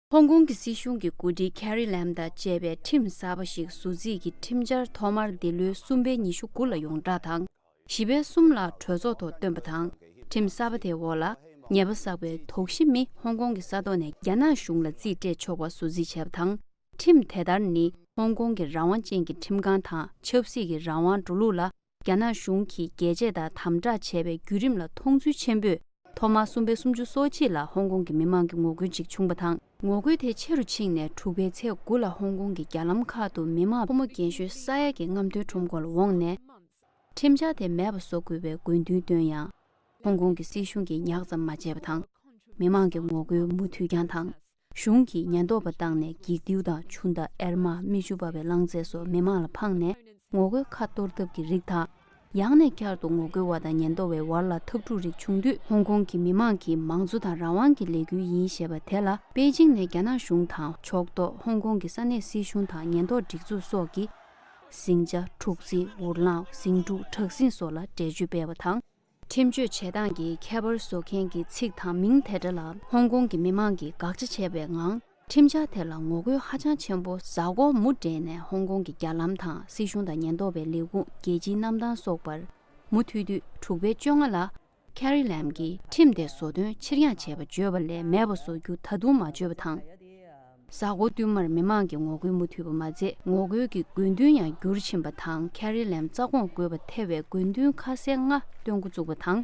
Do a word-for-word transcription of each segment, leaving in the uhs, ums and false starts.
ཧོང་ཀོང་གི་སྲིད་གཞུང་གི་འགོ་ཁྲིད་ཁེ་རི་ལམ་དང་བཅས་པའི་ཁྲིམས་གསར་པ་ཞིག་བཟོ་རྩིས་ཀྱི་ཁྲིམས་འཆར་ཐོག་མར་འདི་ལོའི་གསུམ་པའི་ཉི་ཤུ་དགུ་ལ་ཡོངས་བསྒྲགས་དང་། བཞི་པའི་གསུམ་ལ་གྲོས་ཚོགས་ཐོག་བཏོན་པ་དང་། ཁྲིམས་གསར་པ་དེའི་འོག་ལ། ཉེས་པ་བསགས་པའི་དོགས་གཞི་མི་ཧོང་ཀོང་གི་ས་ཐོག་ནས་རྒྱ་ནག་གཞུང་ལ་རྩིས་སྤྲད་ཆོག་པ་བཟོ་རྩིས་བྱས་པ་དང་། ཁྲིམས་དེ་ལྟར་ནི་ཧོང་ཀོང་གི་རང་དབང་ཅན་གྱི་ཁྲིམས་ཁང་དང་ཆབ་སྲིད་ཀྱི་རང་དབང་འགྲོ་ལུགས་ལ། རྒྱ་ནག་གཞུང་གིས་རྒྱས་བཅད་དང་དམ་དྲག་བྱས་པའི་བརྒྱུད་རིམ་ལ་མཐོང་ཚུལ་ཆེན་པོས། ཐོག་མར་གསུམ་པའི་སུམ་ཅུ་སོ་གཅིག་ལ་ཧོང་ཀོང་གི་མི་མང་གི་ངོ་རྒོལ་ཅིག་བྱུང་བ་དང་། ངོ་རྒོལ་དེ་ཆེ་རུ་ཕྱིན་ནས་དྲུག་པའི་ཚེས་དགུ་ལ་ཧོང་ཀོང་གི་རྒྱ་ལམ་ཁག་ཏུ་མི་མང་ཕོ་མོ་རྒན་གཞོན་ས་ཡ་གི་རྔམ་སྟོན་ཁྲོམ་སྐོར་ལ་འོངས་ནས། ཁྲིམས་འཆར་དེ་མེད་པ་བཟོ་དགོས་པའི་དགོས་འདུན་བཏོན་ཡང་། ཧོང་ཀོང་གི་སྲིད་གཞུང་གིས་ཉག་ཙམ་མ་བྱས་པ་དང་། མི་མང་གི་ངོ་རྒོལ་མུ་མཐུད་རྐྱང་དང་། གཞུང་གིས་ཉེན་རྟོག་པ་བཏང་ནས་འགྱིག་མདེའུ་དང་ཆུ་མདའ། ཨེར་མ། མིག་ཆུ་འབབ་པའི་རླངས་རྫས་སོགས་མི་མང་ལ་འཕངས་ནས་ངོ་རྒོལ་ཁ་གཏོར་ཐབས་ཀྱི་རིགས་དང་། ཡང་ན་བསྐྱར་དུ་ངོ་རྒོལ་བ་དང་ཉེན་རྟོག་པའི་བར་ལ་འཐབ་འཁྲུག་རིགས་བྱུང་དུས། ཧོང་ཀོང་གི་མི་མང་གིས་མང་གཙོ་དང་རང་དབང་གི་ལས་འགུལ་ཡིན་ཞེས་པ་དེ་ལ། པེ་ཅིང་ནས་རྒྱ་ནག་གཞུང་དང་ཕྱོགས་གཏོགས་ཧོང་ཀོང་གི་ས་གནས་སྲིད་གཞུང་དང་ཉེན་རྟོག་སྒྲིག་འཛུགས་སོགས་ཀྱིས། ཟིང་ཆ། འཁྲུག་རྩིས། འུར་ལངས། ཟིང་འཁྲུག། དྲག་ཟིང་སོགས་ལ་འགྲེལ་བརྗོད་སྤེལ་བ་དང་། ཁྲིམས་གཅོད་བྱེད་སྟངས་ཀྱི་ཁྱད་པར་བཟོ་མཁན་གྱི་ཚིག་དང་མིང་དེ་འདྲ་ལ་ཧོང་ཀོང་གི་མི་མང་གིས་དགག་བྱ་བྱས་པའི་ངང་། ཁྲིམས་འཆར་དེ་ལ་ངོ་རྒོལ་ཧ་ཅང་ཆེན་པོ་གཟའ་འཁོར་མུ་འབྲེལ་ནས་ཧོང་ཀོང་གི་རྒྱ་ལམ་དང་སྲིད་གཞུང་དང་ཉེན་རྟོག་པའི་ལས་ཁུངས། རྒྱལ་སྤྱིའི་གནམ་ཐང་སོགས་པར། མུ་མཐུད་དུས་དྲུག་པའི་བཅོ་ལྔ་ལ། ཁེ་རི་ལམ་གྱིས་ཁྲིམས་དེ་བཟོ་དོན་ཕྱིར་འགྱངས་བྱས་པ་བརྗོད་པ་ལས་མེད་པ་བཟོ་རྒྱུ་ད་དུང་མ་བརྗོད་པ་དང་། གཟའ་འཁོར་བསྟུད་མར་མི་མང་གི་ངོ་རྒོལ་མུ་མཐུད་པ་མ་ཚད། ངོ་རྒོལ་གྱི་དགོས་འདུན་ཡང་འགྱུར་ཕྱིན་པ་དང་། ཁེ་རི་ལམ་རྩ་དགོངས་དགོས་པ་ཐེ་བའི་དགོས་འདུན་ཁ་གསལ་ལྔ་བཏོན་འགོ་བཙུགས་པ་དང་།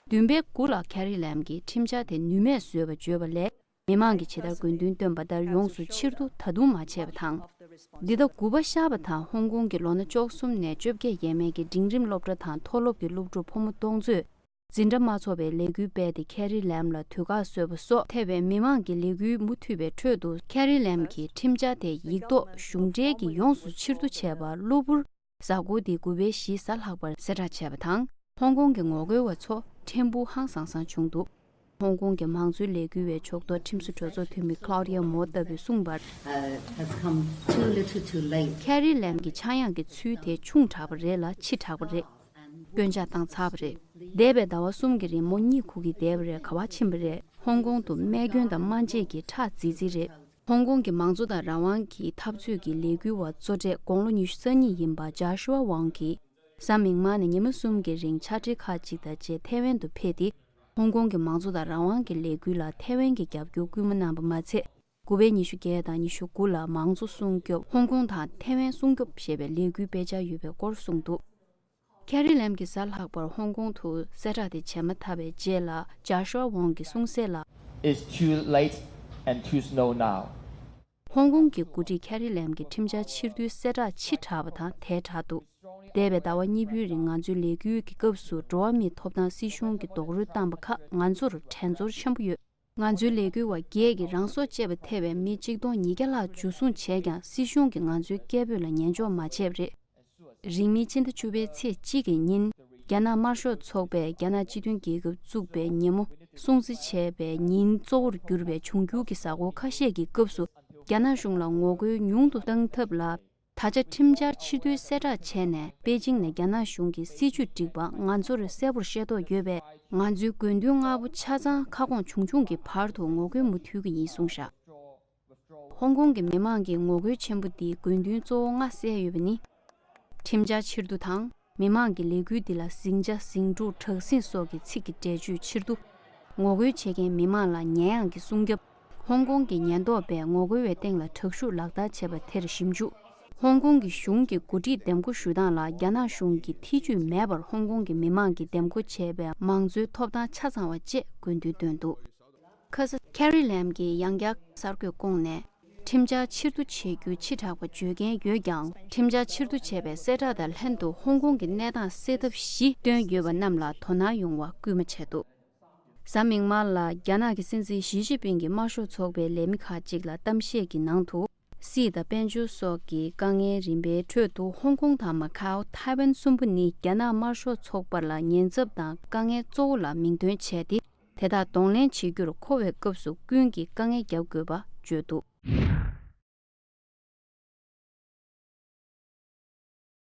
བདུན་པའི་དགུ་ལ་ཁེ་རི་ལམ་གྱིས་ཁྲིམས་འཆར་དེ་ནུས་མེད་བཟོས་པ་བརྗོད་པ་ལས། མི་མང་གིས་ཇི་ལྟར་དགོས་འདུན་བཏོན་པ་ལྟར་ཡོངས་སུ་ཕྱིར་བསྡུ་ད་དུང་མ་བྱས་པ་དང་། འདི་ཟླ་དགུ་པ་ཤར་བ་དང་ཧོང་ཀོང་གི་ལོ་ན་བཅུ་གསུམ་ནས་བཅོ་བརྒྱད་ཡས་མས་ཀྱི་འབྲིང་རིམ་སློབ་གྲྭ་དང་མཐོ་སློབ་ཀྱི་སློབ་ཕྲུག་ཕོ་མོ་སྟོང་ཚོས། འཛིན་གྲྭ་མ་ཚོགས་པའི་ལས་འགུལ་སྤེལ་ཏེ་ཁེ་རི་ལམ་ལ་དུས་བཀག་གསོལ་པ་སོགས་ཐེ་བའི་མི་མང་གི་ལས་འགུལ་མུ་མཐུད་པའི་ཁྲོད་དུ། ཁེ་རི་ལམ་གྱིས་ཁྲིམས་འཆར་དེ་ཡིག་ཐོག་གཞུང་འབྲེལ་གྱིས་ཡོངས་སུ་ཕྱིར་བསྡུ་བྱས་པ་གློ་བུར་གཟའ་འཁོར་འདིའི་དགུ་པའི་བཞི་གཟའ་ལྷག་པར་གསལ་བསྒྲགས་བྱས་པ་དང་། ཧོང་ཀོང་གི་ངོ་རྒོལ་བ་ཚོ་ཕྲན་བུ་ཧང་སང་སང་བྱུང་འདུག་ཧོང་ཀོང་གི་མང་གཙོའི་ལས་འགུལ་བའི་ཕྱོགས་གཏོགས་ཁྲིམས་བཟོ་གྲོས་ཚོགས་འཐུས་མི་Claudia Mo ལྟ་བུས་གསུངས་པར། Uh, has come too little too late. ཁེ་རི་ལམ་གྱི་ཆག་ཡང་གི་ཚུལ་དེ་ཆུང་དྲགས་པ་རེད་ལ་ཕྱི་དྲགས་པ་རེད། སྐྱོན་ཆ་བཏང་ཚར་བ་རེད། འདས་པའི་ཟླ་བ་གསུམ་གྱི་རིང་མོ་གཉིད་ཁུག་གི་བསྡད་པ་རེད། ག་པར་ཕྱིན་པ་རེད། ཧོང་ཀོང་དུ་རྨས་སྐྱོན་དང་སྨན་དཔྱད་ཀྱི་ཁྲག་རྫིག་རྫིག་རེད། ཧོང་ཀོང་གི་མང་གཙོ་དང་རང་དབང་གི་འཐབ་རྩོད་ཀྱི་ལས་འགུལ་བ་གཙོ་གྲས་དགུང་ལོ་ཉི་ཤུ་རྩ་གཉིས་ཡིན་པ་Joshua Wong གིས། གཟའ་མིག་དམར་ནས་ཉི་མ་གསུམ་གྱི་རིང་ཕྱག་སྦྲེལ་ཁག་ཅིག་དང་བཅས་ཐེ་ཝན་དུ་ཕེབས་ཏེ། ཧོང་ཀོང་གི་མང་གཙོ་དང་རང་དབང་གི་ལས་འགུལ་ལ་ཐེ་ཝན་གྱི་རྒྱབ་སྐྱོར་སྐུལ་མ་གནང་པ་མ་ཚད། དགུ་པའི་ཉི་ཤུ་བརྒྱད་དང་ཉི་ཤུ་དགུ་ལ་མང་གཙོ་སྲུང་སྐྱོབ། ཧོང་ཀོང་དང་ཐེ་ཝན་སྲུང་སྐྱོབ་ཞེས་པའི་ལས་འགུལ་སྤེལ་འཆར་ཡོད་པའི་སྐོར་གསུངས་འདུག་ཁེ་རི་ལམ་གྱིས་གཟའ་ལྷག་པར་ཧོང་ཀོང་དུ་གསལ་བསྒྲགས་དེ་བྱས་མ་ཐག་པའི་རྗེས་ལ། Joshua Wong གིས་གསུངས་གསལ་ལ། It's too late and too slow now. ཧོང་ཀོང་གི་འགོ་ཁྲིད་ཁེ་རི་ལམ་གྱི་ཁྲིམས་འཆར་ཕྱིར་བསྡུའི་གསལ་བསྒྲགས་ཕྱི་དྲགས་པ་དང་དལ་དྲགས་འདུག་འདས་པའི་ཟླ་བ་གཉིས་པོའི་རིང་ང་ཚོའི་ལས་འགུལ་གྱི་སྐབས་སུ་འགྲོ་བ་མིའི་ཐོབ་ཐང་སྲིད་གཞུང་གིས་རྡོག་རོལ་བཏང་པ་ཁག་ང་ཚོར་དྲན་ཚོར་ཆེན་པོ་ཡོད། ང་ཚོའི་ལས་འགུལ་བ་བརྒྱད་ཀྱིས་རང་སྲོག་བཅད་པ་ཐེ་བའི་མི་གཅིག་སྟོང་ཉིས་བརྒྱ་ལྷག་འཇུ་བཟུང་བྱས་ཀྱང་སྲིད་གཞུང་གིས་ང་ཚོའི་སྐད་འབོད་ལ་ཉན་འཇོག་མ་བྱས་པ་རེད། རིང་མིན་ཕྱི་ཟླ་བཅུ་པའི་ཚེས་གཅིག་གི་ཉིན། རྒྱ་ནག་དམར་ཤོག་ཚོགས་པས་རྒྱ་ནག་སྤྱི་མཐུན་རྒྱལ་ཁབ་བཙུགས་པའི་ཉིན་མོ་སྲུང་བརྩི་བྱས་པའི་ཉིན་གཙོ་བོར་གྱུར་པའི་འབྱུང་འགྱུར་གྱི་གཟའ་འཁོར་ཁ་ཤས་ཀྱི་སྐབས་སུ། རྒྱ་ནག་གཞུང་ལ་ངོ་རྒོལ་ཉུང་དུ་གཏང་ཐབས་ལ། ད་ཆ་ཁྲིམས་འཆར་ཕྱིར་བསྡུའི་གསལ་བསྒྲགས་བྱས་ནས། པེ་ཅིང་ནས་རྒྱ་ནག་གཞུང་གི་སྲིད་བྱུས་སྒྲིག་པ་ང་ཚོར་གསལ་པོར་ཤེས་རྟོགས་ཡོད་པས། ང་ཚོའི་དགོས་འདུན་ལྔ་པོ་ཆ་ཚང་ཁ་སྐོང་བྱུང་བྱུང་གི་བར་དུ་ངོ་རྒོལ་མུ་མཐུད་ཀྱི་ཡིན་གསུངས་བཞག་ཧོང་ཀོང་གི་མི་མང་གི་ངོ་རྒོལ་ཆེན་པོ་འདིའི་དགོས་འདུན་གཙོ་བོ་ལྔ་གསལ་ཡོད་པ་ནི། ཁྲིམས་འཆར་ཕྱིར་བསྡུ་དང་། མི་མང་གི་ལས་འགུལ་འདི་ལ་ཟིང་ཆ། ཟིང་འཁྲུག། དྲག་ཟིང་སོགས་ཀྱི་ཚིག་གི་འགྲེལ་བརྗོད་ཕྱིར་བསྡུ། ངོ་རྒོལ་བྱེད་མཁན་མི་མང་ལ་ཉེས་ཡངས་ཀྱི་སྲུང་སྐྱོབ། ཧོང་ཀོང་གི་ཉེན་རྟོག་པས་ངོ་རྒོལ་བའི་སྟེང་ལ་དྲག་ཤུགས་ལག་བསྟར་བྱས་པ་དེར་ཞིབ་འཇུག་ཧོང་ཀོང་གི་གཞུང་གི་འགོ་ཁྲིད་འདེམས་བསྐོ་ཞུ་སྟངས་ལ་རྒྱ་ནག་གཞུང་གིས་ཐེ་ཇུས་མེད་པར་ཧོང་ཀོང་གི་མི་མང་གིས་འདེམས་བསྐོ་བྱས་པའི་མང་གཙོའི་ཐོབ་ཐང་ཆ་ཚང་བ་བཅས་དགོས་འདུན་བཏོན་འདུག་ཁ་ས་ཁེ་རི་ལམ་གྱིས་ཡང་བསྐྱར་གསར་འགོད་བསྐོངས་ནས། ཁྲིམས་འཆར་ཕྱིར་བསྡུ་བྱེད་རྒྱུ་ཕྱི་དྲགས་པ་བརྗོད་མཁན་ཡོད་ཀྱང་། ཁྲིམས་འཆར་ཕྱིར་བསྡུ་བྱས་པའི་གསལ་བསྒྲགས་དང་ལྷན་དུ་ཧོང་ཀོང་གི་གནས་སྟངས་སེལ་ཐབས་གཞི་བཏོན་ཡོད་པ་རྣམས་ལ་དོ་སྣང་ཡོང་བ་སྐུལ་མ་བྱས་འདུག་གཟའ་མིག་དམར་ལ་རྒྱ་ནག་གི་སྲིད་འཛིན་ཞི་ཅིན་ཕིང་གིས་དམར་ཤོག་ཚོགས་པའི་ལས་མི་ཁག་ཅིག་ལ་གཏམ་བཤད་ཀྱི་ནང་དུ། སྲིད་དང་དཔལ་འབྱོར་སོགས་ཀྱི་དཀའ་ངལ་རིམ་པའི་ཁྲོད་དུ། ཧོང་ཀོང་དང་མ་ཁའོ། ཐའེ་ཝན་གསུམ་པོ་ནི་རྒྱ་ནག་དམར་ཤོག་ཚོགས་པ་ལ་ཉེན་ཚབས་དང་དཀའ་ངལ་གཙོ་བོ་ལ་མིང་འདོན་བྱས་ཏེ། དེ་དག་གདོང་ལེན་བྱེད་རྒྱུར་འཁོར་བའི་སྐབས་སུ་ཀུན་གྱིས་དཀའ་ངལ་བརྒྱབ་དགོས་པ་བརྗོད་འདུག